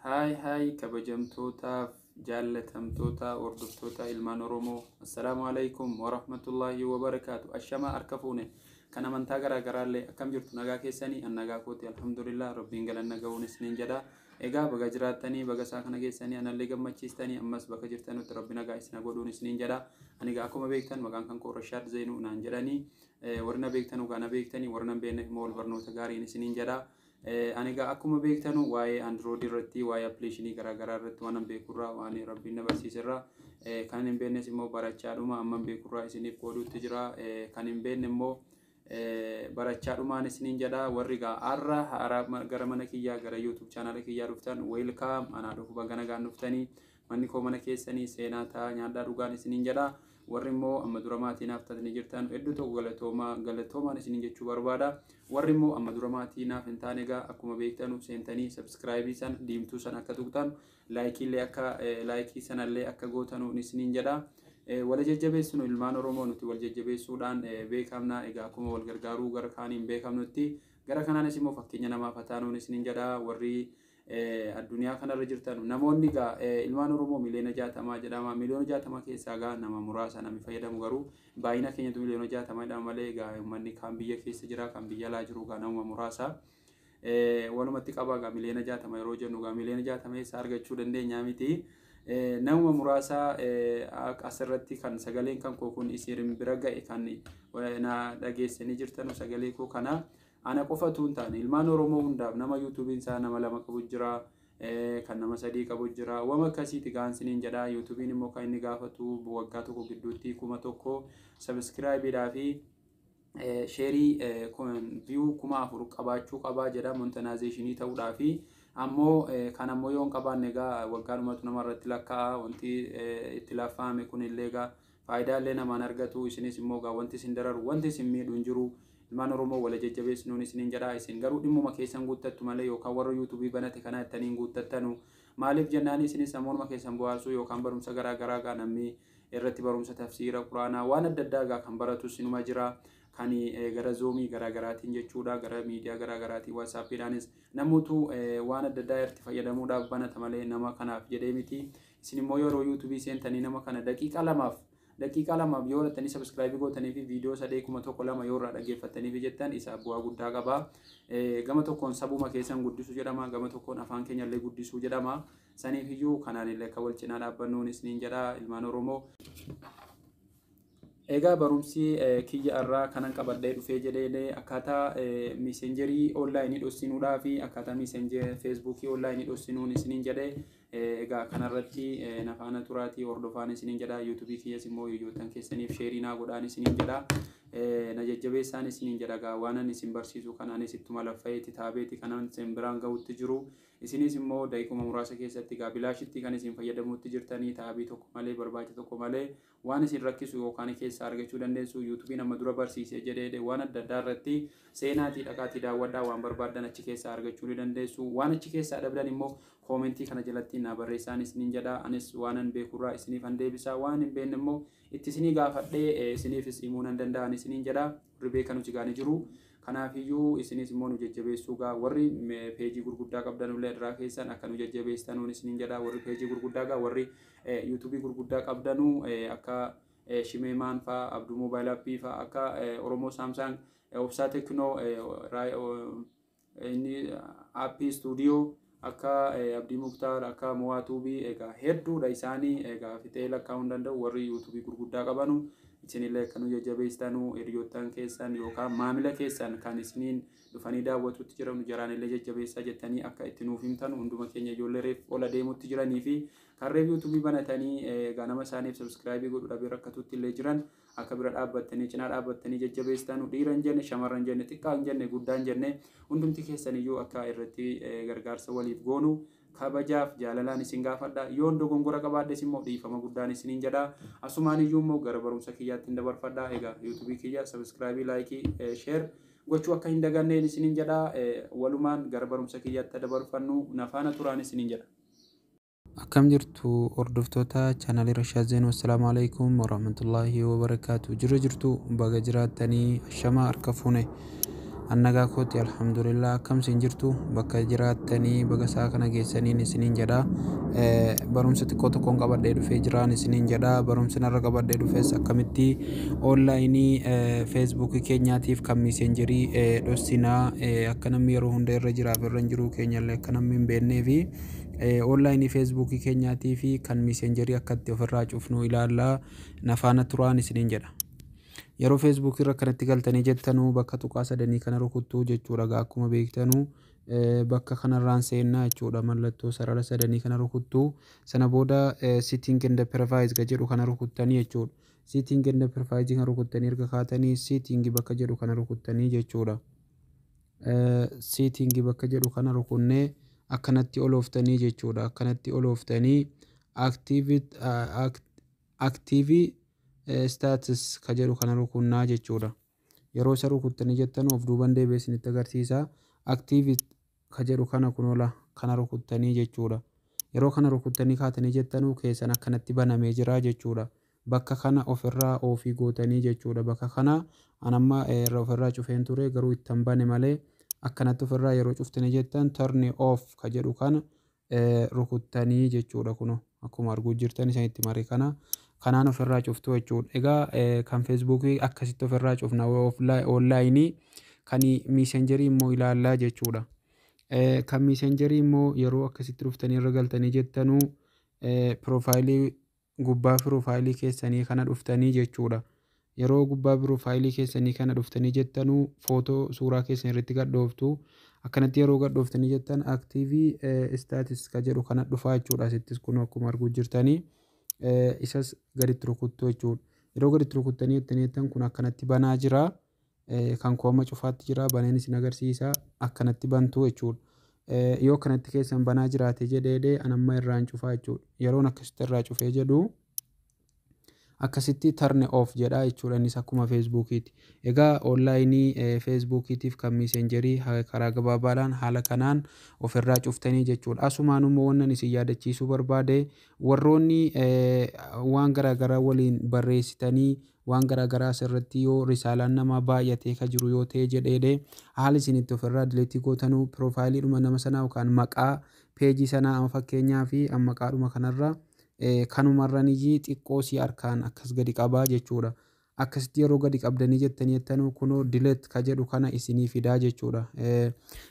Haay haay, kabajamtootaaf jaallatamtoota hordoftoota ilmaan Oromoo, assalaamu alaikum warahmatullaahi wabarakaatu. Ashamaa, harka fuune. Kan amantaa garaa garaallee akkam jirtu? Nagaa keessanii? An nagaa kooti, alhamdulillah, rabbiin galanna ga'uun isiniin jedha. Egaa baga jiraattanii, baga isaa kana keessanii anallee gammachiistanii, ammas bakka jirtanutti rabbi nagaa isina godhuun isiniin jedha. Ani egaa akkuma beektan maqaan kan koo Rashaad Zeenuu naan jedhanii, warri na beektan dhugaa na beektanii, warri na hin beekne immoo wal barnoota gaariin isiniin jedha. Ani egaa akkuma beektanu waa'ee Android irratti, waa'ee appilikeeshinii garaagaraa irratti waan an beekurraa, waan rabbiin na barsiiserraa, kan hin beeknes immoo barachaadhuma amma beekurraa isiniif qooduutti jira. Kan hin beekne immoo barachaadhumaan isiniin jedha. Warri egaa har'a haaraa gara mana kiyyaa, gara YouTube chaanala kiyyaa dhuftan, welcome, anaa dhufu, baga nagaan dhuftanii. Manni koo mana keessanii, seenaa ta'a, nyaadhaa dhugaan isiniin jedha. Warri immoo amma dura maatii naaf taatanii jirtan, hedduu tokko galatoomaa, galatoomaan isiniin jechuu barbaada. Warri immoo amma dura maatii naaf hin taane, egaa akkuma beektanu seentanii subscribe san diimtuu san akka tuqxan, like illee akka like sanallee akka gootanu isiniin jedha. Wal jajjabeessinu, ilmaan Oromoo nuti wal jajjabeessuudhaan beekamna. Egaa akkuma wal gargaaruu gara kaaniin beekamnutti, gara kanaanis immoo fakkeenya namaaf haa taanuun isiniin jedha. Warri addunyaa kanarra jirtan namoonni egaa ilmaan Oromoo 60 miliyoona jedhama. 60 miliyoona keessaa egaa nama muraasa namni fayyadamu, garuu baay'ina keenyatu 60 miliyoona jedhama malee, egaa uummanni kaan biyya keessa jira, kan biyya alaa jiru egaa namuma muraasa. Walumatti qabaa egaa 60 miliyoona yeroo jennu, egaa 60 miliyoona eessaa argachuu dandeenya miti. Namuma muraasa asirratti kan sagaleen kan koo kun isin bira ga'e, kan na dhageessanii jirtanu, sagalee koo kana ana qofatu hin taane, ilmaan Oromoo hundaaf, nama YouTubeiin isaa nama lama qabu jira, kan nama sadii qabu jira, wama akkasiiti gaansiniin jedha. YouTubeiin immoo kan inni gaafatu waggaa tokko gidduutti 1000 subscribeiidhaa fi share view 4000 qabaachuu qabaa jedha monetization ta'uudhaa fi. Ammoo kan ammoo yoo hin qabaanne, egaa waggaadhumatu nama irratti lakkaa'a. Wanti itti lakkaa'ame kun illee egaa faayidaa illee namaan argatu. Isinis immoo egaa wanti isin dararu, wanti isin miidhu hin jiru. Ilmaan Oromoo wala jajjabeessinuun isiniin jedha. Isin garuu dhimmuma keessan guuttattu malee, yookaan warra YouTube banate kana ittaniin guuttattanu maaliif jennaan, isinis namoonni keessan bohaarsuu yookaan barumsa garaa garaa gaa namni irratti barumsa tafsiira quraanaa waan adda addaa gaa kan baratu sinuma jira, kan gara Zoomii garaa garaatiin jechuudha, gara miidiyaa garaa garaatiin, WhatsAppiidhaanis namoota waan adda addaa irratti fayyadamuudhaaf banata malee nama kanaaf jedhee miti. Isin immoo yeroo YouTube seentanii nama kana daqiiqaa 2f yoo godhatanii subscribe gootanii fi viidiyoo sadee 1000 lama yoo irraa dhaggeeffattanii fi jettan, isaa bu'aa guddaa qaba. Gama tokkoon sabuma keessan guddisuu jedhama, gama tokkoon afaan keenya illee guddisuu jedhama. Saniif iyyuu kanaan illee akka wal cinaa dhaabbannuun isiniin jedha, ilmaan Oromoo. Egaa barumsi kiyya irraa kanan qabadhee dhufee jedhee, akkaataa Messenger online dhoksinuudhaa fi akkaataa Messenger Facebook online dhoksinuun isiniin jedhee. Egaa kanarratti nafaana turaatii hordofaan isiniin jedha. YouTube kiyyas immoo hiriyoottan keessaniif share naa godhaan isiniin jedha. Na jajjabeessaan isiniin jedha. Egaa waan isin barsiisu kanaanis ittuma laffa'eeti taabeeti kanan isin biraan ga'utti jiru. Isinis immoo daqiiquma muraasa keessatti egaa bilaashitti kan isin fayyadamuutti jirtanii, taabii tokko malee, barbaacha tokko malee, waan isin rakkisu yookaan keessaa argachuu dandeessu. YouTubeiin amma dura barsiisee jedhee waan adda addaa irratti seenaatii dhaqaatii daawwadhaa, waan barbaaddan achi keessaa argachuu ni dandeessu. Waan achi keessaa dhabdan immoo comment kana jalatti na barreessaan isiniin jedha. Anis waanan beekurraa isiniif an deebisa, waan hin beekne immoo itti isinii gaafadhee isiniifis himuu nan danda'an isiniin jedha. Warri beekan nuti gaanii jiru. Kanaafiyyuu isinis immoo nu jajjabeessuu gaa, warri peejii gurguddaa qabdan illee irraa keessan akka nu jajjabeessanuun isiniin jedha. Warri peejii gurguddaa gaa, warri YouTube gurguddaa qabdanuu, akka Shimeemaan faa, Abduu Mobile App faa, akka Oromoo Samsung, Obsaa Teknoo, inni Aappii Studio, akka Abdii Muktaar, akka Mo'aa Tuubii, egaa hedduudha isaanii, egaa fixee lakkaa'uu hin danda'u. Warri YouTube gurguddaa qabanu isinillee akka nu jajjabeessitanuu, hiriyoottan keessan yookaan maamila keessan kan isiniin dhufanii daawwatutti jiran jaraan illee jajjabeessaa jettanii akka itti nuuf himtan, hunduma keenya ijoollee reef ola deemutti jiranii fi kan reef YouTube banatanii egaa nama isaaniif subscribe godhu dhabee rakkatutti illee jiran, akka bira dhaabbattanii, cinaa dhaabbattanii jajjabeessitan, dhiira hin jenne, shamarran hin jenne, xiqqaa hin jenne, guddaa hin jenne, hundumti keessan iyyuu akka irratti gargaarsa waliif goonu kabajaaf jaalalaan isin gaafadha. Yoon dogongora qabaadhes immoo dhiifama guddaan isiniin jedha. Asumaan iyyuu immoo gara barumsa kiyyaatti hin dabarfadha. Egaa YouTube kiyya subscribe, like, share gochuu akka hin daganneen isiniin jedha. Walumaan gara barumsa kiyyaatti dabarfannu, nafaana turaan isiniin jedha. Akkam jirtu hordoftoota chaanaalii Rashaad Zeenuu? Assalaamu alaikum warahmatullaahi wabarakaatu. Jirra jirtu, baga jiraattanii, ashamaa harka fuune. Annagaa kooti, alhamdulillah. Akkam isin jirtu bakka jiraattanii? Baga isaa kana geessaniin isiniin jedha. Barumsa xiqqoo tokkoon qabadhee dhufee jiraan isiniin jedha. Barumsi narra qabadhee dhufes akkamitti onlaayinii feesbuukii keenyaatiif kan miiseenjerii dhossinaa, akka namni yeroo hunda irra jiraaf irra hin jiru keenyallee akka namni hin beeknee fi onlaayinii feesbuukii keenyaatii fi kan miiseenjerii akkatti ofirraa cufnu ilaallaa. Nafaana turaan isiniin jedha. Yeroo feesbuukii irra kanatti galtanii jettanuu bakka tuqaa sadanii kana rukuttuu jechuudha. Gaa akkuma beektanuu bakka kanarraan seennaa jechuudha. Mallattoo sarara sadanii kana rukuttuu, sana booda "Setting and privacy" ka jedhu kana rukuttanii jechuudha. "Setting and privacy" kana rukuttanii erga kaatanii, "Setting" bakka jedhu kana rukuttanii jechuudha. "Setting" bakka jedhu kana rukunnee akkanatti olooftanii jechuudha. Akkanatti olooftanii "Active status" ka jedhu kana rukunnaa jechuudha. Yeroo isa rukuttanii jettan of duuban deebi'ee isinitti agarsiisa. "Active" ka jedhu kana kunoola kana rukuttanii jechuudha. Yeroo kana rukuttanii kaatanii jettanuu keessan akkanatti banamee jira jechuudha. Bakka kana ofirraa off gootanii jechuudha. Bakka kana anamma ofirraa cufeen ture, garuu ittan bane malee. Akkanatti ofirraa yeroo cuftanii jettan "Turn off" ka jedhu kana rukuttanii jechuudha. Kunoo akkuma arguu jirtan isinitti mare, kana kanaan ofirraa cuftu jechuudha. Egaa kan feesbuukii akkasitti ofirraa cufna. Onlaayinii kan miisenjerii immoo ilaallaa jechuudha. Kan miisenjerii immoo yeroo akkasitti dhuftanii irra galtanii jettanuu piroofaayilii, gubbaa piroofaayilii keessanii kana dhuftanii jechuudha. Yeroo gubbaa piroofaayilii keessanii kana dhuftanii jettanuu footoo suuraa keessan irratti gadhooftu. Akkanatti yeroo gadhooftanii jettan "Active status" ka jedhu kana dhufaa jechuudha. Asittis kun akkuma arguu jirtanii isas gaditti rukuttu jechuudha. Yeroo gaditti rukuttanii jettanii jettan kun akkanatti banaa jira. Kan koo amma cufaatti jira, baneen isin agarsiisa. Akkanatti bantu jechuudha. Yoo akkanatti keessan banaa jiraate jedhee, an amma irraan cufaa jechuudha. Yeroon akkasitti irraa cufee jedhu akkasitti "Turn off" jedha jechuudha, innis akkuma feesbuukiiti. Egaa onlaayinii feesbuukiitiif kan miisenjerii karaa gabaabaadhaan haala kanaan ofirraa cuftanii jechuudha. Asumaan immoo wannan isin yaadachiisuu barbaade, warroonni waan garaagaraa waliin barreessitanii waan garaagaraa asirratti yoo risaalaan namaa baay'atee ka jiru yoo ta'e jedheedhe, haala isin itti ofirraa delete gootanuu piroofaayiliidhuma nama sanaa yookaan maqaa peejii sanaa, amma fakkeenyaa fi maqaadhuma kanarra kanumarraniyyii xiqqoo si harkaan akkas gadi qabaa jechuudha. Akkasitti yeroo gadi qabdanii jettanii jettanuu kunoo "Delete" ka jedhu kana isinii fidaa jechuudha.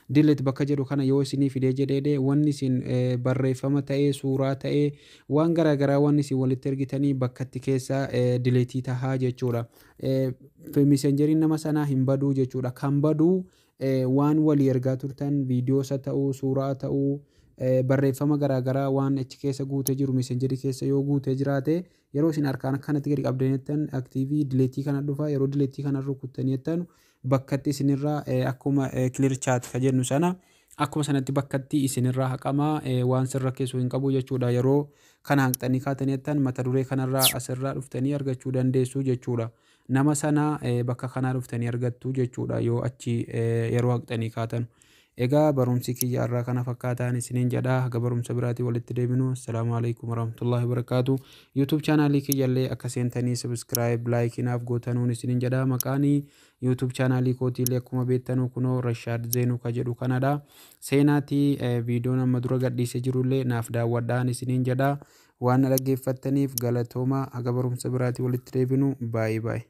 "Delete" bakka jedhu kana yoo isinii fidee jedheedhe, wanni isin barreeffama ta'ee, suuraa ta'ee, waan garaagaraa wanni isin walitti ergitanii bakkatti keessa delete tahaa jechuudha. Misenjeriin nama sanaa hin baduu jechuudha. Kan baduu waan walii ergaa turtan, viidiyoo isa ta'uu, suuraa ta'uu, barreeffama garaagaraa waan achi keessa guutee jiru, misenjerii keessa yoo guutee jiraate, yeroo isin harkaan akkanatti gadi qabdanii jettan active delete kana dhufa. Yeroo delete kana rukuttanii jettan bakkatti isinirraa akkuma "Clear chat" ka jennu sana, akkuma sanatti bakkatti isinirraa haqamaa, waan sirra keessu hin qabu jechuudha. Yeroo kana haqxanii kaatanii jettan mata duree kanarraa asirraa dhuftanii argachuu dandeessu jechuudha. Nama sana bakka kanaa dhuftanii argattu jechuudha yoo achi yeroo haqxanii kaatan. Egaa barumsi kiyya irraa kana fakkaataan isiniin jedha. Haga barumsa biraatii walitti deebinu, assalaamu alaikum warahmatullahi wabarakaatu. YouTube chaanaalii kiyyallee akka seentanii subscribe, like naaf gootanuun isiniin jedha. Maqaanii YouTube chaanaalii kootiilee akkuma beektanu kunoo Rashaad Zeenuu ka jedhu kanadha. Seenaatii viidiyoon amma dura gadhiisee jirullee naaf daawwadhaan isiniin jedha. Waan na dhaggeeffattaniif galatooma. Haga barumsa biraatii walitti deebinu, baay'ee baay'ee.